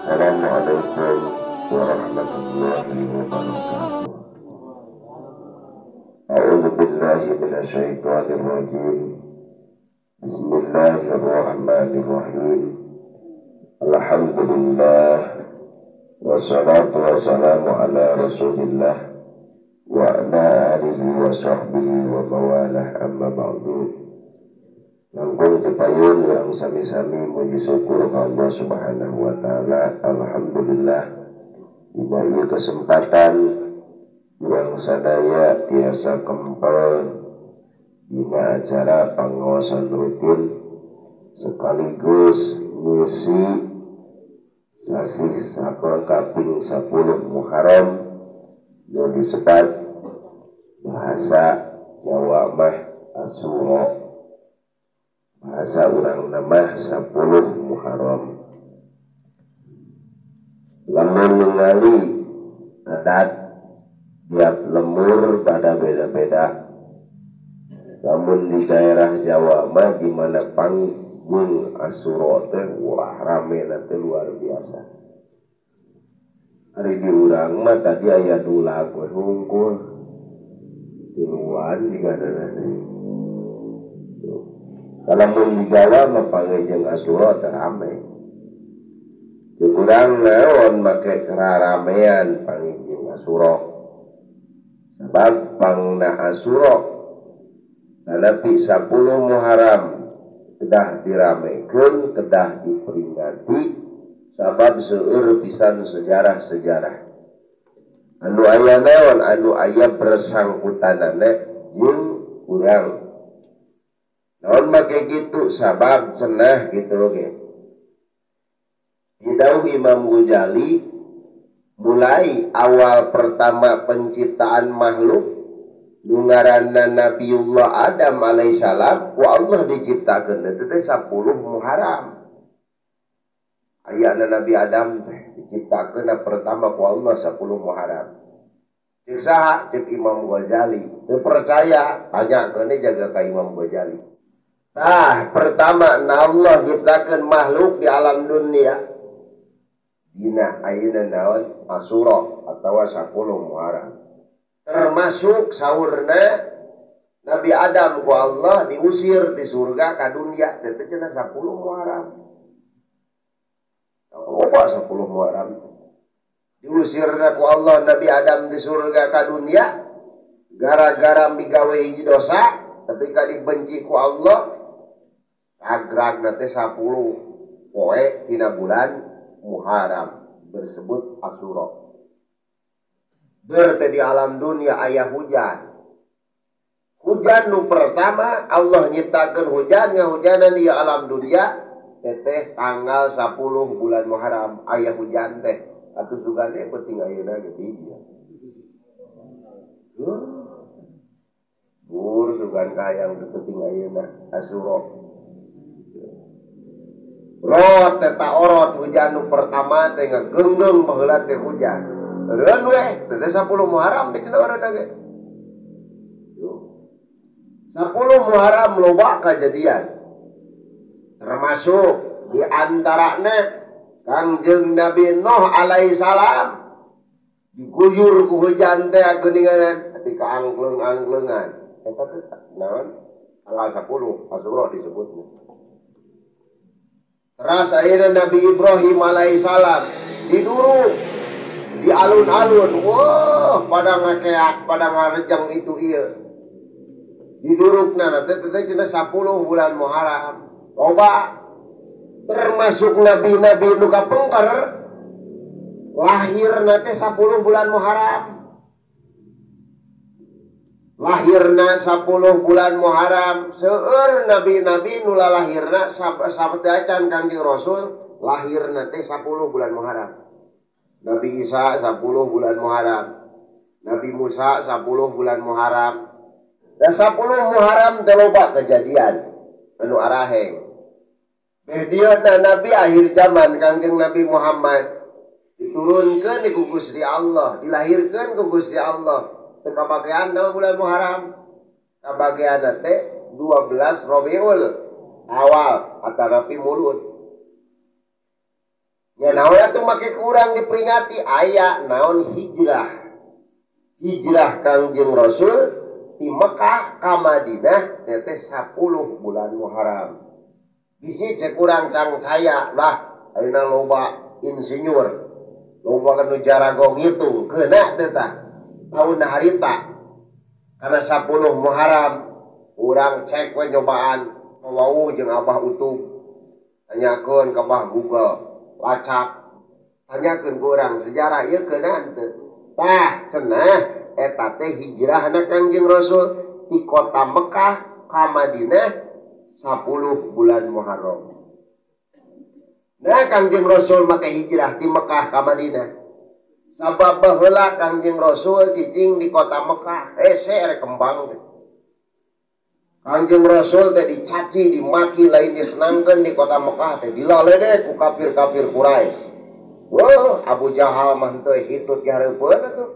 Assalamualaikum warahmatullahi wabarakatuh. A'udzu billahi minasyaitonir rajim. Bismillahirrahmanirrahim. Alhamdulillah wassalatu wassalamu ala Rasulillah wa ala alihi wa sahbihi wa mawalah, amma ba'du. Langkung tepayun yang sami-sami muji syukur ka Allah Subhanahu wa taala. Alhamdulillah diberi kesempatan yang sadaya tiasa kempel dina acara pangaosan rutin sekaligus ngisi sasih sapa kaping 10 Muharram nu disebat bahasa Jawa mah Asyura, bahasa urang nama 10 Muharram. Lamun ningali adat tiap lemur pada beda-beda. Lamun di daerah Jawa mah di mana panggung Asyura teh wah rame nanti luar biasa. Ari di urang mah tadi aya dulag we hungkul tiluan juga nanti. Kalau di Jawa mah panggil Asyura teh rame. Jeung urang naon make karamean panggil Asyura. Sebab pangna Asyura tanapi 10 Muharram kedah diramekeun, kedah diperingati sabab seueur pisan sejarah-sejarah. Anu aya naon, anu aya bersangkutanana jeung urang. Naon make kitu sabab cenah kitu ge. Didauh Imam Ghazali mulai awal pertama penciptaan makhluk nu ngaranna Nabiullah Adam alaihissalam ku Allah diciptakeun teh 10 Muharram. Ayana Nabi Adam teh diciptakeun pertama ku Allah 10 Muharram. Cek saha? Cek Imam Ghazali. Teu percaya tanyakeun jaga ka Imam Ghazali. Tah pertama na Allah nyiptakeun makhluk di alam dunia dina ayeuna naon Asyura atawa 10 Muharram. Termasuk saurna Nabi Adam ku Allah diusir di surga ka dunia teh cenah 10 Muharram. Loba 10 Muharram. Diusirna ku Allah Nabi Adam di surga ka dunia gara-gara migawe hiji dosa tapi ka dibenci ku Allah ragragna teh 10 poe tina bulan Muharram bersebut Asyura. Berarti di alam dunia aya hujan. Hujan nu pertama Allah nyiptakeun hujan ngahujanan di alam dunia teteh tanggal 10 bulan Muharram aya hujan teh. Atuh sugane penting ayeuna ge hiji. Bur sugan kahayang teu penting ayeuna Asyura. Rot teta orot hujan nu pertama teh ngagenggeng baheula teh hujan. Eureun we teh 10 Muharram teh cenah eureun ge. 10 Muharram loba kajadian. Termasuk di antarana Kangjeng Nabi Nuh alaihi salam diguyur ku hujan teh geuningan tapi ka angkleng-angklengan. Eta teh naon? Tanggal 10 Asyura disebutna. Terus akhirnya Nabi Ibrahim alaihissalam diduruk di alun-alun, wah pada ngakeak, pada ngarejang itu iya. Didurukna teh teh cenah 10 bulan Muharram. Loba termasuk nabi-nabi nu kapengker lahirna teh 10 bulan Muharram. Lahirna 10 bulan Muharram. Seueur nabi-nabi nu lalahirna sampai acan Kangjeng Rasul lahirna teh 10 bulan Muharram. Nabi Isa 10 bulan Muharram. Nabi Musa 10 bulan Muharram. Dan 10 Muharram teh loba kejadian anu araheng. Beh dieuna nabi akhir zaman Kangjeng Nabi Muhammad diturunkeun ku Gusti Allah, dilahirkeun ku Gusti Allah. Kabagean nama bulan Muharram, kabagean teh 12 Rabiul Awal atau Rabi Mulud. Nya naon atuh make kurang diperingati aya naon hijrah. Hijrah Kangjeng Rasul di Mekah ka Madinah teh 10 bulan Muharram. Bisi cek urang cang saya lah ayeuna loba insinyur. Loba nu jarago ngitung keuna teh tah. Tahun harita karena 10 Muharram urang cek we nyobaan wau jeung Abah Utub tanyakeun ka Abah Google lacak tanyakeun ku urang sejarah ieu keuna teu tah cenah eta teh hijrahna Kangjeng Rasul di kota Mekah ka Madinah 10 bulan Muharram. Nah Kangjeng Rasul make hijrah di Mekah ka Madinah. Sabab baheula Kangjeng Rasul cicing di kota Mekah hese rek kembang teh. Kangjeng Rasul teh dicaci, dimaki, lain disenangkeun di kota Mekah teh dilaledek ku kafir-kafir Quraisy. Wah, Abu Jahal mah henteu hitut ge hareupeun atuh.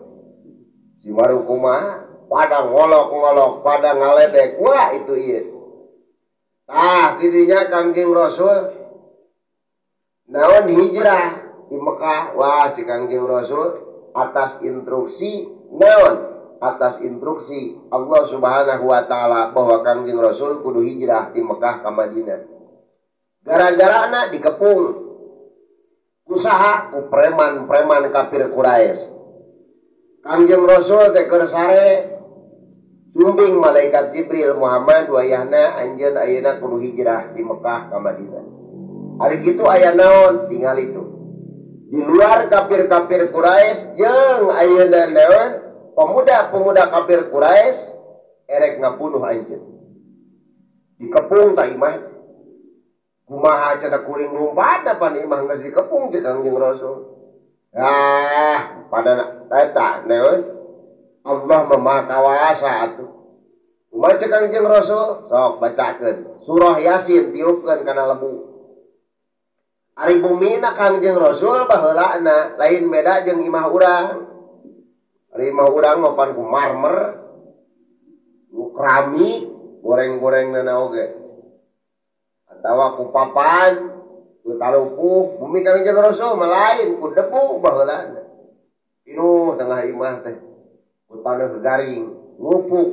Si baru kumaha pada ngolok-ngolok, pada ngaledek. Wah, itu ieu. Tah, tidinya Kangjeng Rasul naon hijrah di Mekah. Wah, cik Kangjeng Rasul atas instruksi naon? Atas instruksi Allah Subhanahu wa taala bahwa Kangjeng Rasul kudu hijrah di Mekah ka Madinah. Gara-garana dikepung usaha ku preman-preman kafir Quraisy. Kangjeng Rasul teh keur sare sumbing malaikat Jibril, Muhammad wayahna anjeun ayeuna kudu hijrah di Mekah ka Madinah. Ari kitu aya naon tinggal itu. Di luar kafir-kafir Quraisy jeung ayeuna naon pemuda-pemuda kafir Quraisy erek ngabunuh anjeun. Dikepung ta imah. Kumaha cenah kuring lumpat pan imah geus dikepung jeung Kangjeng Rasul. Ah, pada eta naon Allah Maha Kawasa atuh. Kumaha cek Kangjeng Rasul? Sok bacakeun surah Yasin tiupkeun kana lebu. Ari bumina Kangjeng Rasul baheulana lain beda jeung imah urang. Ari imah urang mah pan ku marmer, ku keramik, goreng-gorengna oge. Atawa ku papan, ku talupuh, bumi Kangjeng Rasul mah lain ku debu baheulana. Pinuh tengah imah teh ku taneuh garing, ngupuk.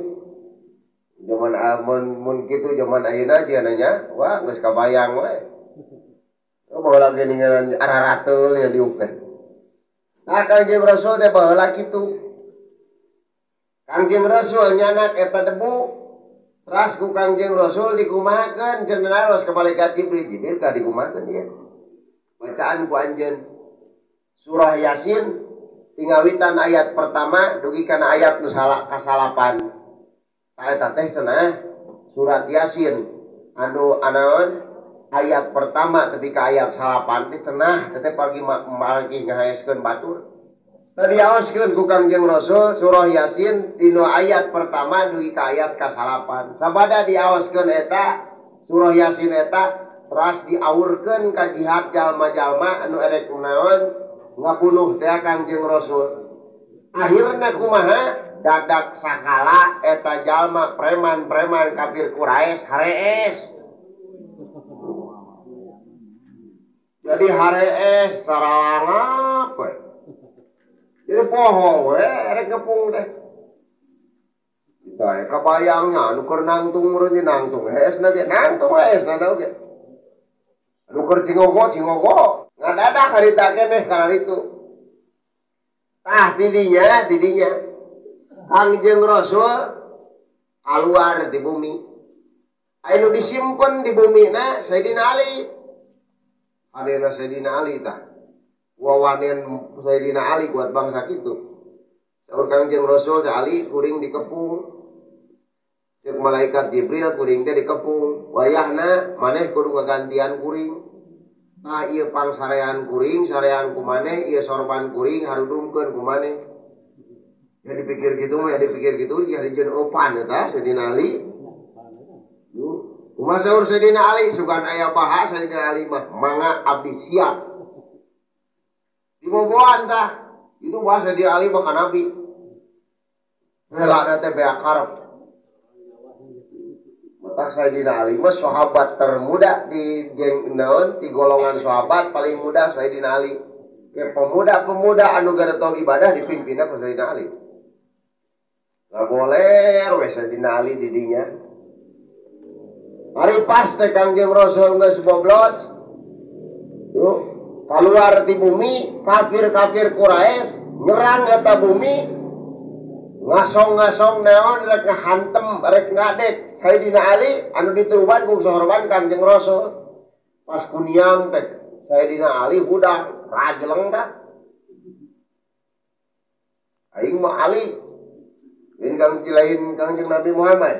Zaman mun kitu zaman ayeuna jeung nanya, wah geus kabayang we. Baheula ge ningalan ararateul nya diuk teh. Nah Kangjeng Rasul teh baheula kitu. Kangjeng Rasul nyanak eta debu, teras ku Kangjeng Rasul dikumahakeun cenah naros ka malaikat Jibril, Jibril ka dikumahakeun ieu. Bacaan ku anjeun surah Yasin tingawitan ayat pertama dugi kana ayat nu kasalapan. Tah eta teh cenah surat Yasin anu anaon ayat pertama tepi ka ayat salapan teh cenah teh pagi margi ngahaeskeun batur. Tadi diaoskeun ku Kangjeng Rasul surah Yasin dina ayat pertama dugi ka ayat kasalapan. Sabada diaoskeun eta surah Yasin eta teras diaurkeun ka jihad jalma-jalma anu erek naon ngabunuh teh Kangjeng Rasul. Akhirna kumaha? Dadak sakala eta jalma preman-preman kafir Quraisy harees. Jadi harees saralangap we. Jadi poho we rek ngepung teh. Kita kabayangnya anu keur nangtung meureun nangtung heesna ge nangtung heesna oge. Anu keur cingogo cingogo ngadadak harita keneh kana ditu. Tah tidinya tidinya Kangjeng Rasul kaluar di bumi. Anu disimpen di bumi na Sayyidina Ali. Adena Sayyidina Ali tah. Wawanen Sayyidina Ali kuat bangsa kitu. Saur Kangjeng Rasul teh Ali kuring dikepung. Ceuk malaikat Jibril kuring teh dikepung. Wayahna maneh kudu ngagantian kuring. Tah ieu pangsarean kuring, sarean ku maneh, ieu sorban kuring harudumkeun ku maneh. Ya dipikir gitu mah, ya dipikir gitu, ya dijeun opan eta Sayyidina Ali. Kumaha saur Sayyidina Ali sugan aya bahasa Sayyidina Ali mah mangga abdi siap. Diboboan tah, itu bahasa Sayyidina Ali mah ka Nabi. Rela teh beak karep. Matak Sayyidina Ali mah sahabat termuda di geng naon di golongan sahabat paling muda Sayyidina Ali. Ke pemuda-pemuda anu garetog ibadah dipimpinna ku Sayyidina Ali. Ngagoler we Sayyidina Ali di dinya. Ari pas teh Kangjeng Rasul geus boblos. Tuh, keluar ti bumi, kafir-kafir Quraisy nyerang eta bumi. Ngasong-ngasong naon rek ngahantem rek ngadek Sayyidina Ali anu dituruban ku sahorban Kangjeng Rasul. Pas kuniang teh Sayyidina Ali hudang rajeleng tah. Aing mah Ali lain kang lain Kangjeng Nabi Muhammad.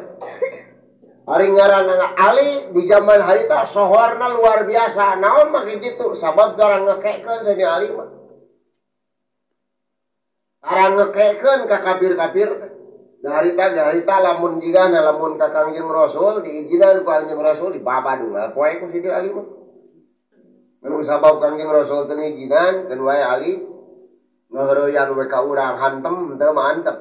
Ari ngaranna Ali di zaman harita sohorna luar biasa. Naon mah kitu sabab tara ngekekeun Sayyidina Ali mah. Tara ngekekeun ka kafir-kafir. Harita lamun jigana lamun ka Kangjeng Rasul diizinan ku Kangjeng Rasul dibabadungal poe ku Sayyidina Ali mah. Mun sabab Kangjeng Rasul teu ngizinan keun wae Ali ngaheureyan we ka urang hantem teu mantep.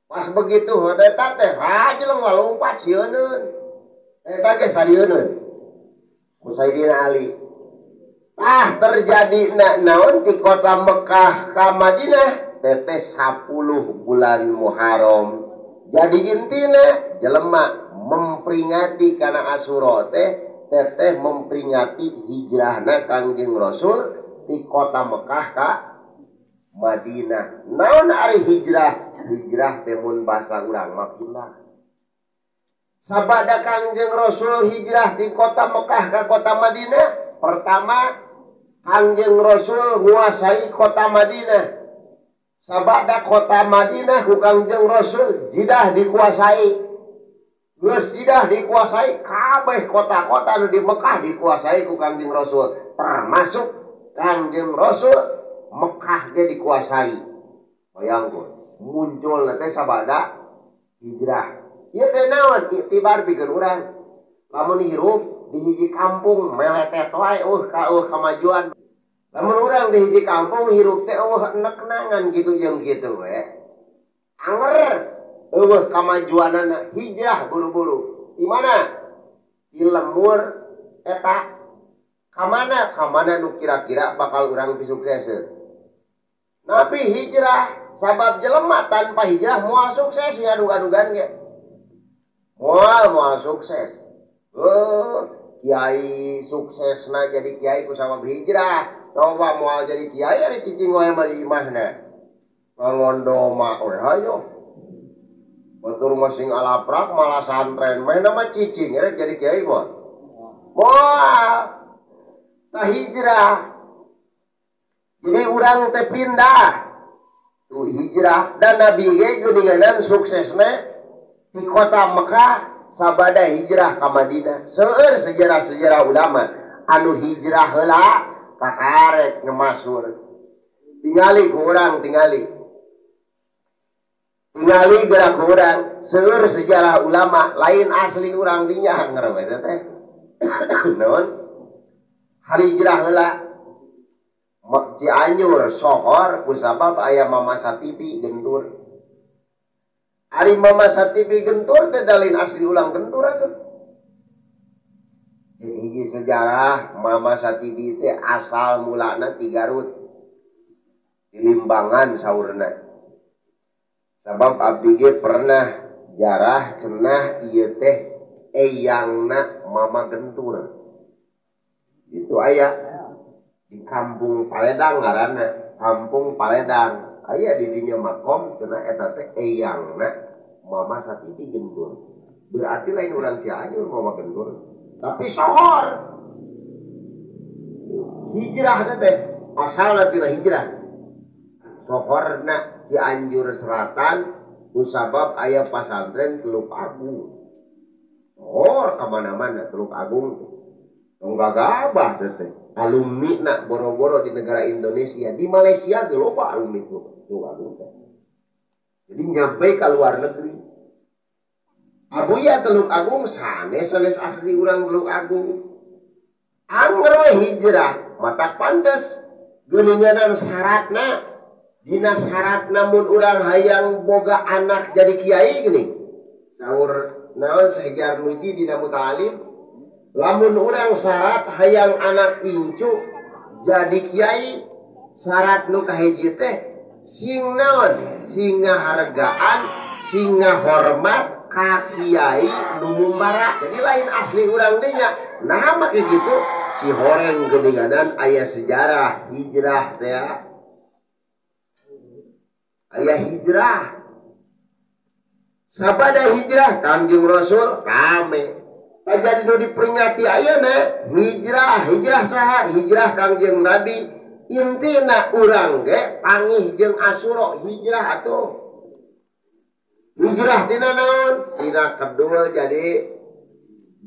Pas begitu eta teh rajeleng ngalumpat sieuneun. Eta ge sarieun ku Sayyidina Ali. Tah terjadi naon di kota Mekah ka Madinah teteh 10 bulan Muharram. Jadi intina jelema memperingati kana Asyura teh teteh memperingati hijrahna Kangjeng Rasul di kota Mekah ka Madinah. Naon ari hijrah? Hijrah teh mun bahasa urang mah pindah. Sabada Kangjeng Rasul hijrah di kota Mekah ka kota Madinah, pertama Kangjeng Rasul nguasai kota Madinah. Sabada kota Madinah ku Kangjeng Rasul jidah dikuasai. Geus jidah dikuasai kabeh kota-kota nu di Mekah dikuasai ku Kangjeng Rasul, termasuk Kangjeng Rasul Mekah ge dikuasai. Bayangkeun muncul teh sabada hijrah. Ieu teh naon tibar pikeun urang. Lamun hirup di hiji kampung meletet wae kamajuan. Lamun urang di hiji kampung hirup teh eueuh eneknangan kitu jeung kitu we. Anger eueuh kamajuanana hijrah buru-buru. Di mana? Di lembur eta. Kamana? Kamana nu kira-kira bakal urang pisukseseun. Nabi hijrah sabab jelema tanpa hijrah moal sukses ngadug-adugan ge. Moal sukses. Kiai suksesna jadi kiai ku sabab hijrah. Coba moal jadi kiai ari cicing wae mah di imahna. Ngondoma we hayo. Batur mah sing alaprak malah santren mah mah cicing rek jadi kiai moal. Moal. Tah hijrah. Jadi urang teh pindah. Tuh hijrah dan Nabi ge geuninganan suksesna di kota Mekah sabada hijrah ka Madinah. Seueur sejarah-sejarah ulama anu hijrah heula kakarek ngemasur. Tingali ku urang tingali. Tingali gerak ku urang seueur sejarah ulama lain asli urang dinya anger we teh. Naon? Hijrah heula Cianjur sohor ku sabab aya Mama Satibi Gentur. Ari Mama Satibi Gentur teh dalin asli ulang Gentur atuh. Jadi hiji sejarah Mama Satibi teh asal mulana ti Garut. Di Limbangan saurna. Sabab abdi ge pernah jarah cenah ieu teh eyangna Mama Gentur. Itu aya di kampung Paledang ngaranna, kampung Paledang. Aya di dinya makom cenah eta teh eyangna Mama Satibi Gentur. Berarti lain urang Cianjur Mama Gentur, tapi sohor. Hijrah teh asalna tina hijrah. Sohorna Cianjur Selatan kusabab aya pasantren Teluk Agung. Sohor ka mana-mana Teluk Agung teh. Tong gagabah teh. Alumni nak boro-boro di negara Indonesia, di Malaysia ge loba alumni Teluk Agung teh. Jadi nyampe ke luar negeri. Abuya Teluk Agung sanes sanes asli urang Teluk Agung. Anger we hijrah, matak pantes geuninganan syaratna. Dina syaratna mun urang hayang boga anak jadi kiai gini. Saur Naon Syekh Jarmuji dina Muta'alim? Lamun urang syarat hayang anak incu jadi kiai, syarat nu kahiji teh sing naon? Sing ngahargaan, sing ngahormat ka kiai nu mumbara. Jadi lain asli urang deui nya. Nah make kitu si horeng geuninganan aya sejarah hijrah teh. Aya hijrah. Sabada hijrah Kangjeng Rasul rame. Jadi nu diperingati ayeuna hijrah, hijrah saha? Hijrah Kangjeng Nabi. Intina urang ge pangih jeung Asyura hijrah atuh. Hijrah tina naon? Tina kedul jadi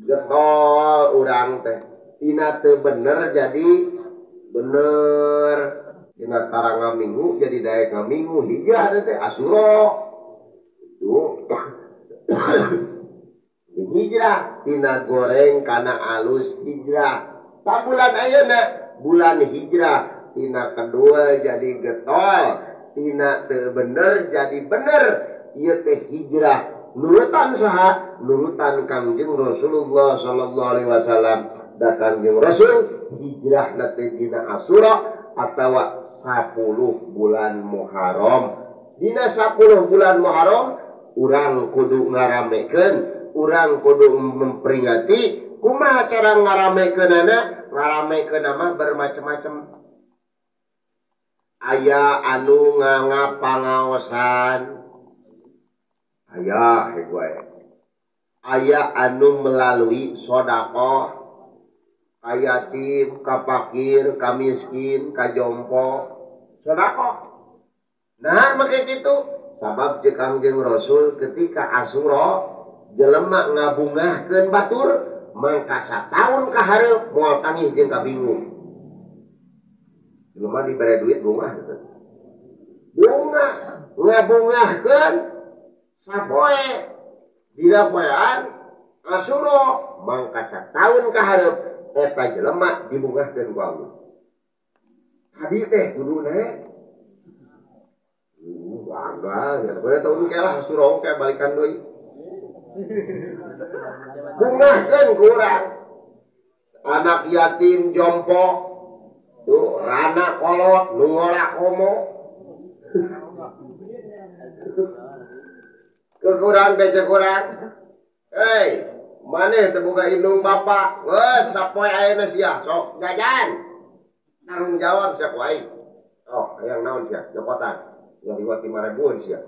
getol urang teh. Tina teu bener jadi bener. Tina tarang ngaminggu jadi daek ngaminggu. Hijrah teh Asyura. Hijrah tina goreng kana alus hijrah. Tak bulan ayeuna bulan hijrah tina kedua jadi getol, tina teu bener jadi bener. Ieu teh hijrah nurutan saha? Nurutan Kangjeng Rasulullah sallallahu alaihi wasallam. Da Kangjeng Rasul hijrah na teh dina Asyura atawa 10 bulan Muharram. Dina 10 bulan Muharram urang kudu ngaramekeun, urang kudu memperingati. Kumaha cara ngaramekeunana? Ngaramekeunna mah bermacam-macam. Aya anu ngangapangaosan, aya heg wae. Aya anu melalui sedekah, ka yatim, ka fakir, ka miskin, ka jompo, sedekah. Nah make kitu sabab jeung Kangjeng Rasul ketika Asyura jelema ngabungahkeun batur mangka sataun ka hareup moal tangih jeung kabingung. Jelema dibere duit bungah gitu. Bunga ngabungahkeun sapoe dina poean Asyura mangka sataun ka hareup eta jelema dibungahkeun ku Allah. Tadi teh kuduna bangga, ya boleh tahun kelah surau kayak balikan doi. Bungahkeun ku urang. Anak yatim jompo, tuh rana kolot, nu ngora komo. Kekurangan teh kurang. Hei, maneh teu boga indung bapak? Geus sapoe ayeuna sia, sok jajan. Tanggung jawab sia ku aing. Oh, hayang naon sia? Jokotan. Yang liwat 5.000 sia.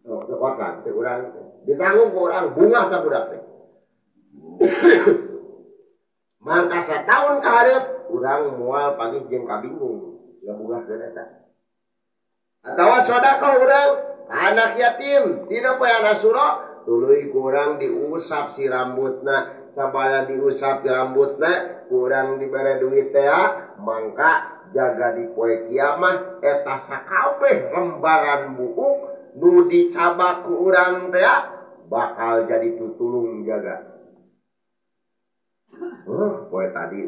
Oh, jokotan teh urang ditanggung ku urang bungah ka budak teh. Mangka sataun ka hareup urang moal pangih jeung kabingung ngabungahkeun eta. Atawa sedekah urang anak yatim dina poe Asyura tuluy ku urang diusap si rambutna, sabada diusap rambutna ku urang dibere duit teh mangka jaga di poe kiamah eta sakabeh lembaran buuk nu dicabak ku urang teh bakal jadi tutulung jaga. Poe tadi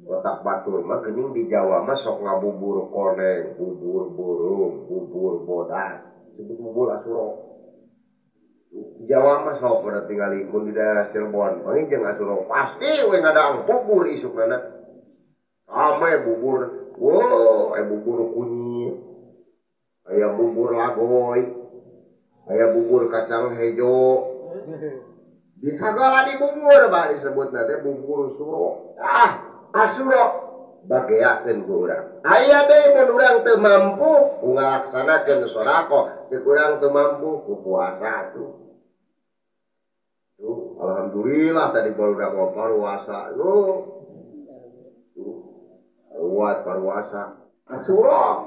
otak batur mah geuning di Jawa mah sok ngabubur koneng, bubur burung, bubur bodas, sebut bubur Asyura. Di Jawa mah sok pada tinggali mun di daerah Cirebon, panggih jeung Asyura pasti we ngadang bubur isukna. Ame bubur, wow, aya bubur kunyit, aya bubur lagoy, aya bubur kacang hejo. Di sagala di bubur bah disebut nanti bubur suro. Ah, Asyura bageakeun ku urang. Aya deui mun urang teu mampu ku ngalaksanakeun sedekah, ceuk urang teu mampu ku puasa atuh. Tuh, alhamdulillah tadi barudak mah puasa. Tuh. Buat puasa Asyura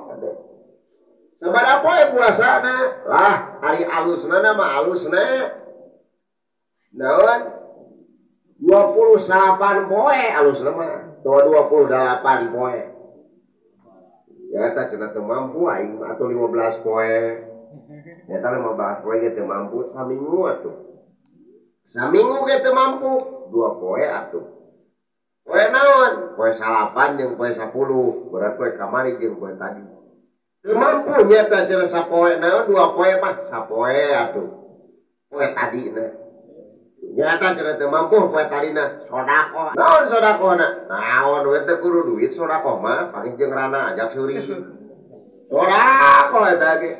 sabaraha poe puasana lah hari alusna mah alusna naon 28 poe alusna mah 28 poe ya eta cenah teu mampu aing mah atuh 15 poe eta 15 poe ge teu mampu saminggu atuh saminggu ge teu mampu 2 poe atuh. Poe naon? Poe 9 jeung poe 10, berarti poe kamari jeung poe tadi. Teu mampu nyata cenah sapoe naon 2 poe mah sapoe atuh. Poe tadina. Nyata cenah teu mampu poe tadina sedekah. Naon sedekahna? Naon we teu kudu duit sedekah mah paling jeung rana ajak seuri. Sedekah eta ge.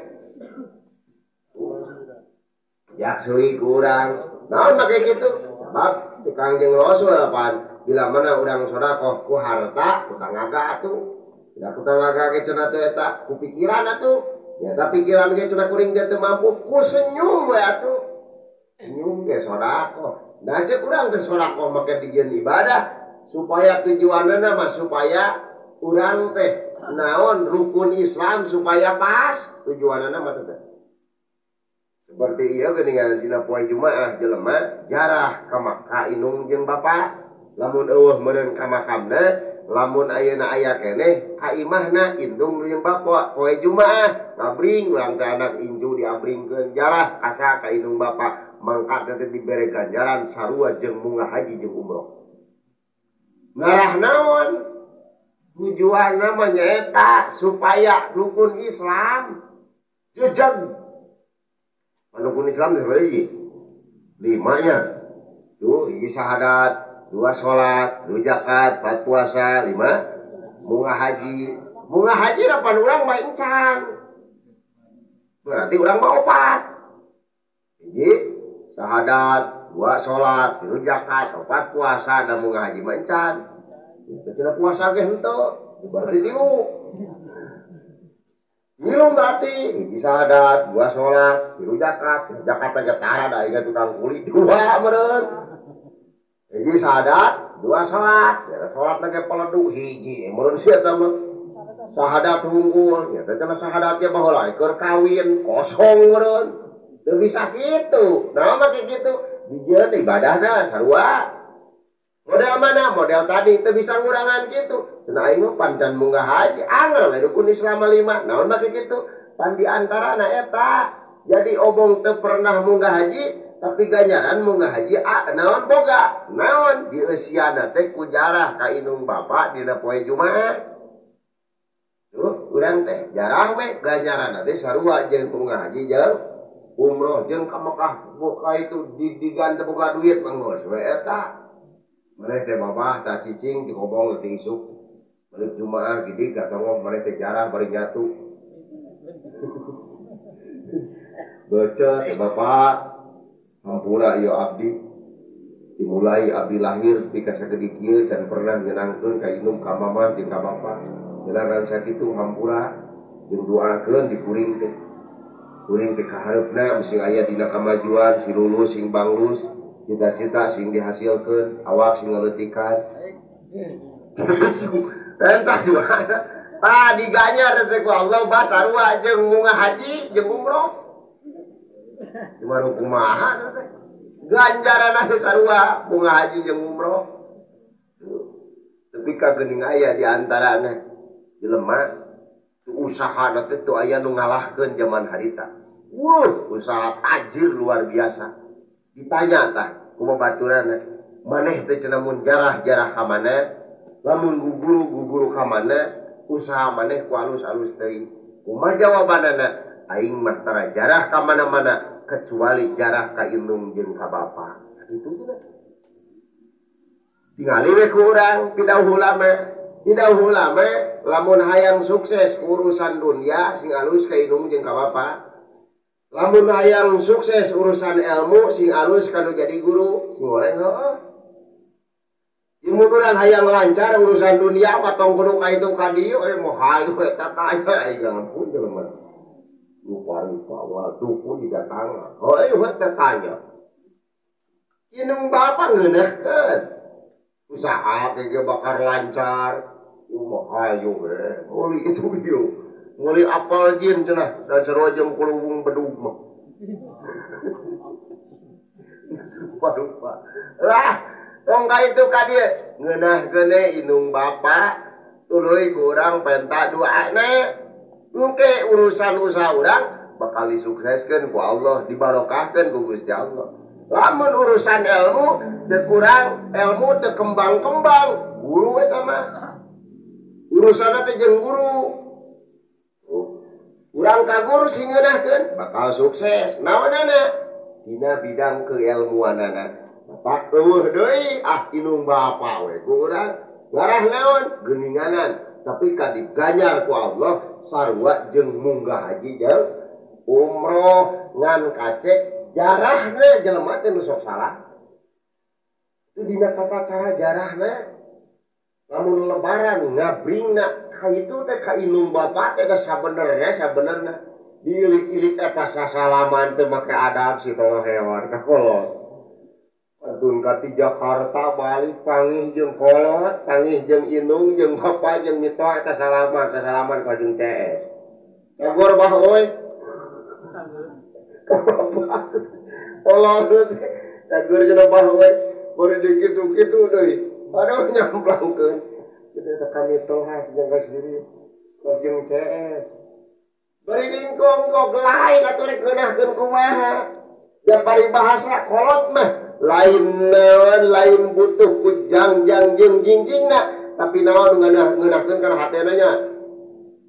Ajak seuri kurang. Naon make kitu? Sebab cek Kangjeng Rasul pan bila mana urang sedekah ku harta ku tanggaga atuh. Da ku tanggaga ge cenah teh eta ku pikiran atuh. Nyata pikiran ge cenah kuring teh teu mampu ku senyum we atuh. Senyum ge sedekah. Nah cek urang teh sedekah make dijieun ibadah supaya tujuanna mah supaya urang teh naon rukun Islam supaya pas tujuanna mah teh. Seperti ieu geuningan dina poe Jumaah jelema jarah ka Makkah inung jeung bapa lamun eueuh meureun ka makamna lamun ayeuna aya keneh ka imahna indung jeung bapa poe Jumaah ngabring urang teh anak inju diabringkeun jarah kasa ka indung bapa mangkat teh dibere ganjaran sarua jeung munggah haji jeung umroh. Ngarah naon tujuanna mah nyaeta supaya rukun Islam jejeg. Rukun Islam seperti 5-nya. Tuh, hiji syahadat, 2 sholat, 2 zakat, 4 puasa, 5 munggah haji. Munggah haji 8 urang mah encan. Berarti urang mah 4. Hiji syahadat, 2 sholat, 3 zakat, 4 puasa, dan munggah haji mah encan. Teu cenah puasa ge henteu, berarti 3. Minum berarti hiji syahadat, 2 sholat, 3 zakat, zakat aja tara da ieu tukang kuli 2 meureun. Hiji syahadat, 2 sholat, ya sholat lagi peledu hiji meureun sia teh mah. Syahadat unggul, ya teh cenah syahadat ge baheula keur kawin kosong meureun. Teu bisa kitu. Naon mah kitu? Dijieun ibadahna sarua. Model mana? Model tadi teu bisa ngurangan kitu. Cenah aing mah pancan munggah haji anger we rukun Islam 5. Naon mah kitu? Pan di antarana eta. Jadi obong teu pernah munggah haji tapi ganjaran munggah haji naon boga? Naon dieusiana teh ku jarah ka indung bapa dina poe Jumaah. Tuh urang teh jarah we ganjaranna teh sarua jeung munggah haji jeung umroh jeung ka Mekah boga itu didigan teu boga duit mah geus we eta. Maneh teh babah tah cicing di kobong teh isuk. Balik Jumaah gidi katongoh maneh teh jarah bari nyatu. Baca teh bapak hampura ieu abdi. Dimulai abdi lahir di kasagede kieu can pernah nyenangkeun ka indung ka mamah jeung ka bapa. Jalaran sakitu hampura jeung doakeun di kuring teh. Kuring teh kahareupna mesti aya dina kamajuan si lulus sing banglus. Cita-cita sing dihasilkeun, awak sing ngaleutikan. Entah juga. Tah diganyar teh ku Allah bah sarua jeung munggah haji jeung umroh. Cuma kumaha teh. Ganjaranna teh sarua munggah haji jeung umroh. Tapi ka geuning aya di antarana jelema tu usahana teh tu aya nu ngalahkeun jaman harita. Wuh, usaha tajir luar biasa. Ditanya tah kumaha baturanna maneh teh cenah mun jarah-jarah ka mana lamun guguru-guguru ka mana usaha maneh ku alus-alus teuing kumaha jawabanana aing mah tara jarah ka mana-mana kecuali jarah ka indung jeung ka bapa kitu cenah tingali we ku urang pidauh ulama lamun hayang sukses ku urusan dunia sing alus ka indung jeung ka bapa. Lamun hayang sukses urusan ilmu sing alus kanu jadi guru sing goreng heueuh. Mun urang hayang lancar urusan dunia katong kudu ka itu ka dieu moh hayu eta tanya aing ampun jelema. Rupa-rupa waduh pun didatangan. Heueuh eta tanya. Indung bapa ngeunahkeun. Usaha ge bakar lancar. Moh hayu we. Meuli itu ieu. Nguli apal jin cenah dan sarua jeung kulubung bedug mah. Rupa-rupa. Lah, tong ka itu ka dieu ngeunahkeun indung bapa tuluy ku urang penta doana. Engke urusan usaha urang bakal disukseskeun ku Allah, dibarokahkeun ku Gusti Allah. Lamun urusan ilmu teu kurang, ilmu teu kembang-kembang, guru eta mah. Urusanna teh jeung guru. Urang ka guru sing ngeunahkeun bakal sukses. Naonana? Dina bidang keilmuanana. Bapak eueuh deui ah inung bapa we ku urang. Ngarah naon? Geuninganan. Tapi kadiganjar ku Allah sarua jeung munggah haji jeung umroh ngan kacek jarahna jelema teh nu sok salah. Itu dina tata cara jarahna. Lamun lebaran ngabringna ka itu teh ka inung bapa teh da sabenerna diilik-ilik eta sasalaman teu make adab si tolohewan ka kolot. Antun ka ti Jakarta balik pangih jeung kolot, pangih jeung inung jeung bapa jeung mitoha eta salaman, sasalaman ka jeung CS. Kagor bah euy. Ka bapak. Kolot kagor jeung bah euy, bari dikitu-kitu deui. Aduh nyamplangkeun. Kitu teh kami toha jeung ka siri jeung CS. Bari dingkong-kong lain atuh rek ngeunahkeun kumaha. Da paribahasa kolot mah lain naon lain butuh ku jangjang jeung jingjingna, tapi naon ngeunahkeun kana hatena nya.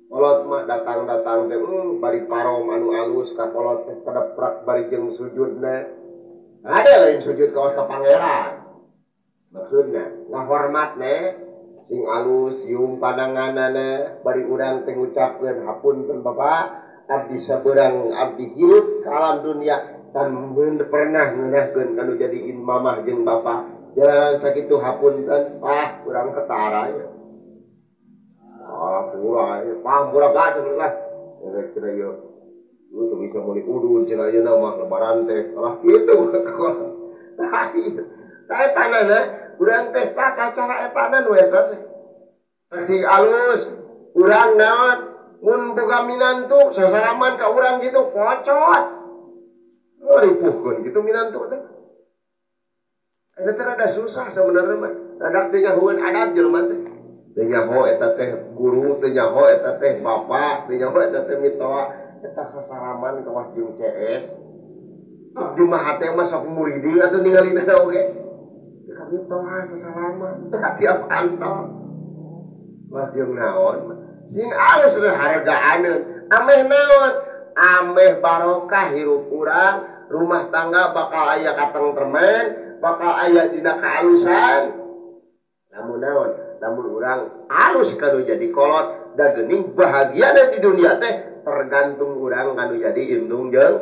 Kolot mah datang-datang teh bari parom anu alus ka kolot teh kadeprak bari jeung sujudna. Ada lain sujud kawas ka pangeran. Maksudna ngahormatna sing alus sium pandanganana bari urang teh ngucapkeun hapunten Bapak, abdi sabeurang abdi hirup ka alam dunia tan pernah ngeunahkeun kanu jadiin mamah jeung bapak. Jalan sakitu hapunten, ah urang ketara ya. Ah pura ya, pam pura baca lah. Rek cenah ieu. Lu teu bisa meuli udun cenah ayeuna mah lebaran teh. Alah kitu. Tah eta na urang teh tata cara etana nu eta teh. Sing alus urang naon mun boga minantu sasalaman ka urang gitu pocot. Ripuhkeun gitu minantu teh. Eta teh rada susah sebenarnya mah. Rada teu nyahoeun adat jelema teh. Teu nyaho eta teh guru, teu nyaho eta teh bapak, teu nyaho eta teh mitoha. Eta sasalaman kawas jeung CS. Abdi mah hate mah sok muridin atuh ningalina oge. Teu ka mitoha sasalaman tiap antol. Mas jeung naon? Sing alus teh haregaaneun. Ameh naon? Ameh barokah hirup urang, rumah tangga bakal aya katengtreman, bakal aya dina kaalusan. Lamun naon? Lamun urang alus kanu jadi kolot da geuning bahagiana di dunia teh tergantung urang kanu jadi indung jeung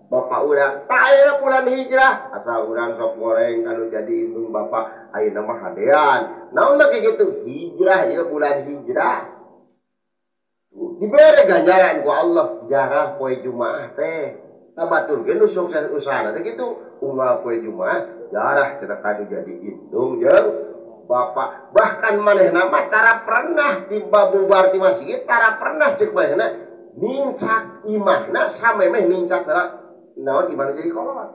bapak urang. Tah ayeuna bulan hijrah asal urang sok goreng kanu jadi indung bapak ayeuna mah hadean. Naon mah kayak gitu? Hijrah ieu bulan hijrah. Dibere ganjaran ku Allah jarah poe Jumaah teh. Tah batur ge nu sukses usahana teh kitu. Unggal poe Jumaah jarah cenah kanu jadi indung jeung bapak. Bahkan manehna mah tara pernah tiba bubar ti masjid, tara pernah ceuk manehna nincak imahna samemeh nincak tara naon imahna jadi kolot.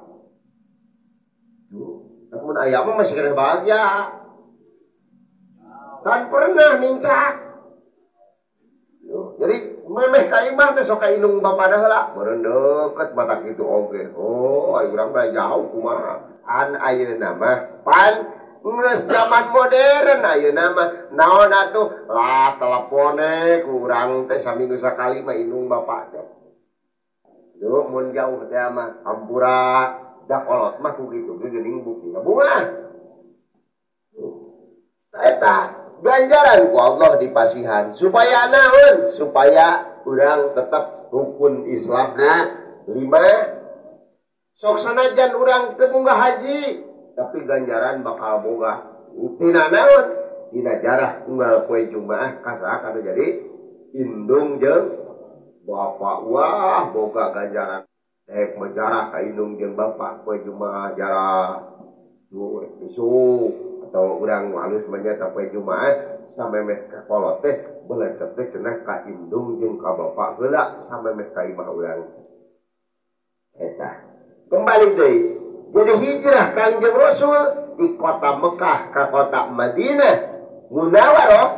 Tuh, lamun aya mah masih keneh bahagia. Can pernah nincak. Jadi memeh ka imah teh sok ka indung bapana heula. Meureun deukeut mata kitu oge. Oh, ari urang mah jauh kumaha. An ayeuna mah pan geus zaman modern ayeuna mah naon atuh lah telepone ku urang teh saminggu sakali mah indung bapak teh. Duh mun jauh teh mah hampura da kolot mah ku kitu ge geuning buktina bungah. Tah eta ganjaran ku Allah dipasihan supaya naon? Supaya urang tetap rukun Islamna 5. Sok sanajan urang teu munggah haji tapi ganjaran bakal boga. Tina naon? Tina jarah unggal poe Jumaah ka saha kanu jadi indung jeung bapak. Wah boga ganjaran. Dek menjarah ka indung jeung bapak poe Jumaah jarah. Tuh isuk atau urang halus mah poe Jumaah samemeh ka kolot teh belecet teh cenah ka indung jeung ka bapak heula samemeh ka imah urang. Eta kembali deui. Jadi hijrah Kangjeng Rasul di kota Mekah ke kota Madinah Munawwarah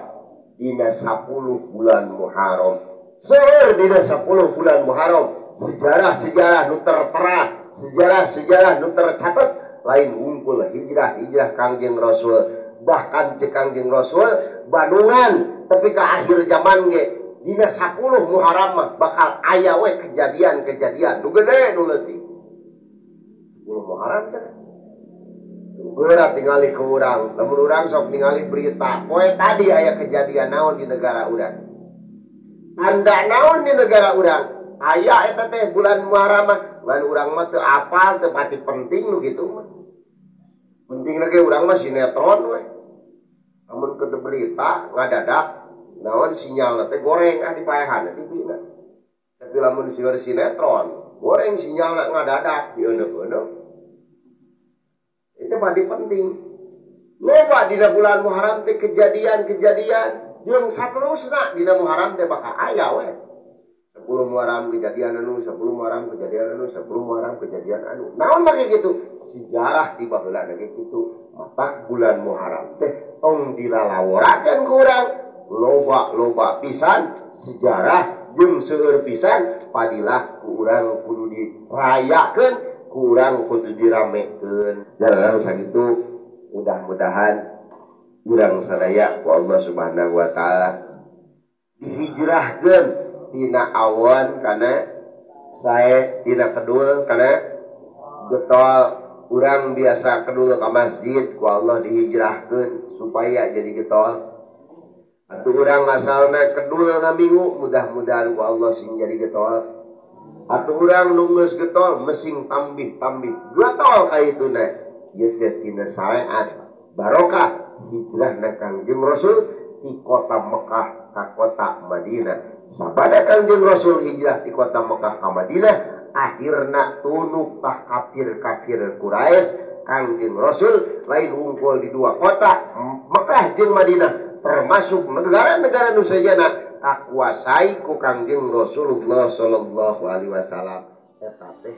dina 10 bulan Muharram. Seueur dina 10 bulan Muharram sejarah-sejarah nu tertera, sejarah-sejarah nu tercatat lain wungkul hijrah-hijrah Kangjeng Rasul. Bahkan cek Kangjeng Rasul bandungan tapi ke akhir zaman ge Dina 10 Muharram mah bakal aya we kejadian-kejadian nu gede nu leutik. 10 Muharram cenah. Geura tingali ke urang, lamun urang sok ningali berita poe tadi aya kejadian naon di negara urang. Tanda naon di negara urang? Aya eta teh bulan Muharram mah, ngan urang mah teu apal teu pati penting nu kitu mah. Penting lagi urang mah sinetron we. Lamun keur berita ngadadak naon sinyalna teh goreng ah dipaehan TV na. Tapi lamun sieur sinetron, goreng sinyalna ngadadak dieuneuh-euneuh. Itu pasti penting. Loba dina bulan Muharram teh kejadian-kejadian jeung saterusna dina Muharram teh bakal aya we. 10 Muharram kejadian anu, 10 Muharram kejadian anu, 10 Muharram kejadian anu. Naon make kitu? Sejarah di baheula ge kitu. Matak bulan Muharram teh tong dilalaworakeun ku urang. Loba-loba pisan sejarah jeung seueur pisan padilah ku urang kudu dirayakeun, ku urang kudu diramekeun. Jalanan sakitu mudah-mudahan urang sadaya ku Allah Subhanahu wa taala dihijrahkeun tina awan kana sae, tina kedul kana getol. Urang biasa kedul ka masjid ku Allah dihijrahkeun supaya jadi getol. Atuh urang asalna kedul ngaminggu mudah-mudahan ku Allah sing jadi getol. Atuh urang nu geus getol mesing tambih-tambih getol ka ituna. Ieu teh tina syariat barokah hijrahna Kangjeng Rasul ti kota Mekah ka kota Madinah. Sabada Kangjeng Rasul hijrah ti kota Mekah ka Madinah, akhirna tunuk tah kafir-kafir Quraisy. Kangjeng Rasul lain wungkul di dua kota, Mekah jeung Madinah, termasuk negara-negara nu sejana kakuasai ku Kangjeng Rasulullah sallallahu alaihi wasallam. Eta teh